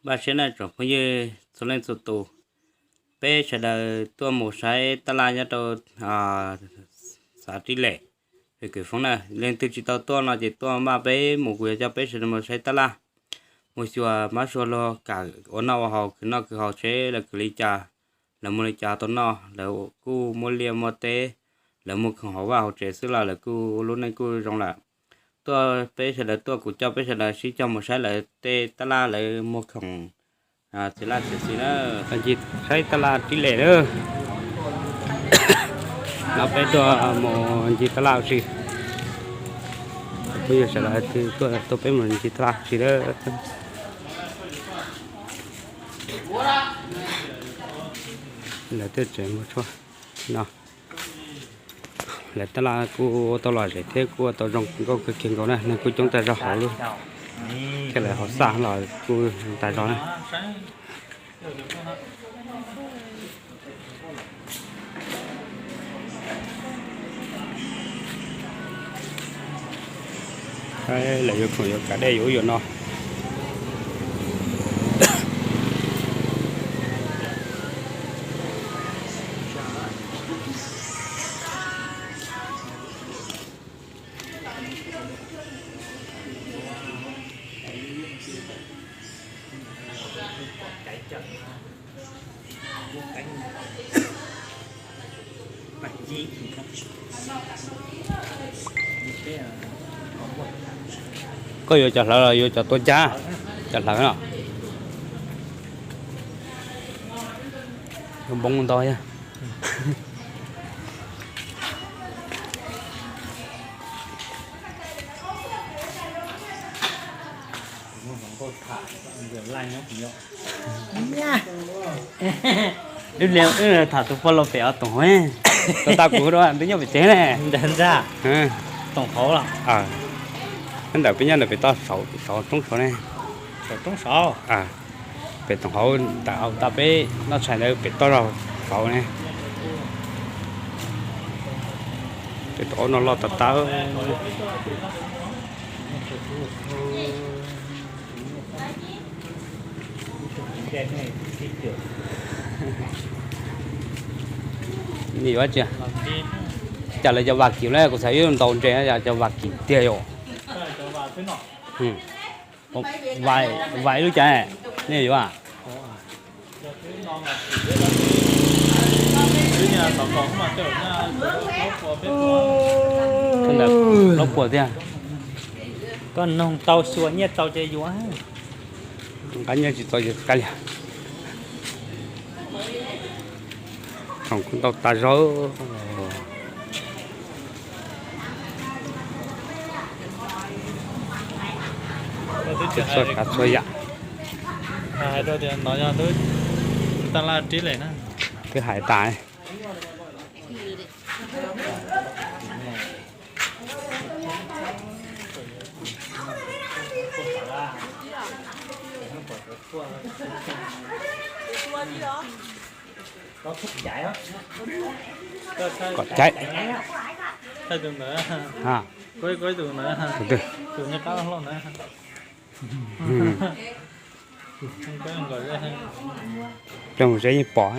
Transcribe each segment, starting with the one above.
Npaj siab na tsoom phooj ywg txhua leej txhua tus, peb sawv daws tuaj mus saib tab laj nyob rau xav Rib Lem, fem kws foob na, leej twg tsis tau tuaj no ces tuaj npaj peb mus, kuv yuav coj peb sawv daws mus saib tab laj, mus xyuas mab sua luag kam ua noj ua haus, khwv noj khwv haus seb lawv khwv li cas, lawv muag li cas tau noj, lawv kuj muaj liaj muaj teb, lawv muag khoom hauv vaj hauv tsev xwb los lawv kuj lub neej kuj zoo lawm. Tuaj peb sawv daws tuaj, kuv coj peb sawv daws sib cog mus saib lawv tej tab laj lawv muag khoom txiv laj txiv xis na. Ncig saib tab laj Rib Lem na. No peb tuaj mus ncig tab laj ua si. Peb yog sawv daws tuaj, tuaj peb mus ncig tab laj ua si na. Lawv tej tsev muag tshuaj no. Lawv tab laj kuj ua tau lom zem thiab kuj ua tau zoo nkauj kawg kiag nkaus na, neeg kuj coob tas zog hauv lub, thiab lawv hauv xaj los kuj tas zog na. Lawv yuav khoom yuav kav dej yuav ub yuav no. Koj yuav cov hlawv los yuav cov tua cab? Cov hlawv no. Yuav npoo ntau thiab. Wb tham tus poj laus pem os Toom Hauv, tus tau kuv dua twb nyob pem tsev ne. Toom Hauv los? Ntawm peb nyob ntawm pem toj saud, saud roob saud ne. Saud roob saud. Pem Toom Hauv ntawm tau peb noj tshais ntawd pem toj zog saud ne. Pem tus aub no loj tas tas. Nws yuav ua cas? Cas lawv cov vas kim na, kuv xav yuav ntaus ntses, cas cov vas kim tiag yom. Vas ib lub cas nej yuav? Plaub puas tiag. Koj noog tau xyuas nyiaj tau ces yuav. Nqa nyiaj tsis tau yuav tsis kav liam. Khoom kuj ntau tas zog. Txhua tsav txhua yam. Twb hais tas. Kom caiv. Tus twg? Peb mus saib yeej pom.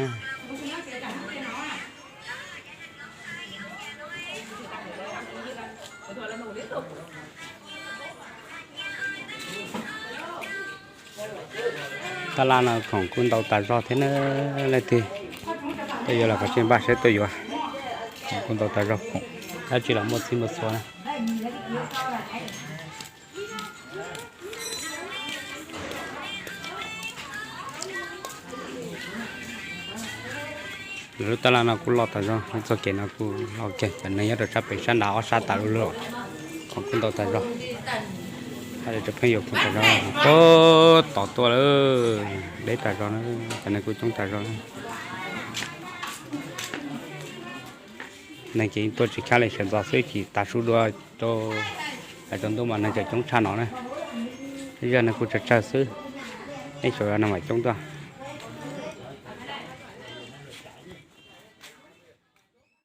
Tab laj no khoom kuj ntau tas zog thiab na. Leej twg tuaj yuav los kav tsij npaj siab tuaj yuav. Khoom kuj ntau tas zog, khoom dab tsi los muaj txhij muaj txhua na. Lawv lub tab laj no kuj loj tas zog, lub txoj kev no kuj loj kawg, cov neeg nyob rau sab pem sab nrad ob sab tas lub lawm. Khoom kuj ntau tas zog. Hais rau peb yuav khoom tas zog, puag tom tuaj lawm, deb tas zog na, cov neeg kuj coob tas zog. Neeg ces tuaj tsis khab li, sawv ntxov xwb ces tav su dua rau, hais rau ntuj mas neeg tseem coob tshaj no na. Zaj neeg kuj tsawg tsawg xwb, nej saum no mas coob tuaj.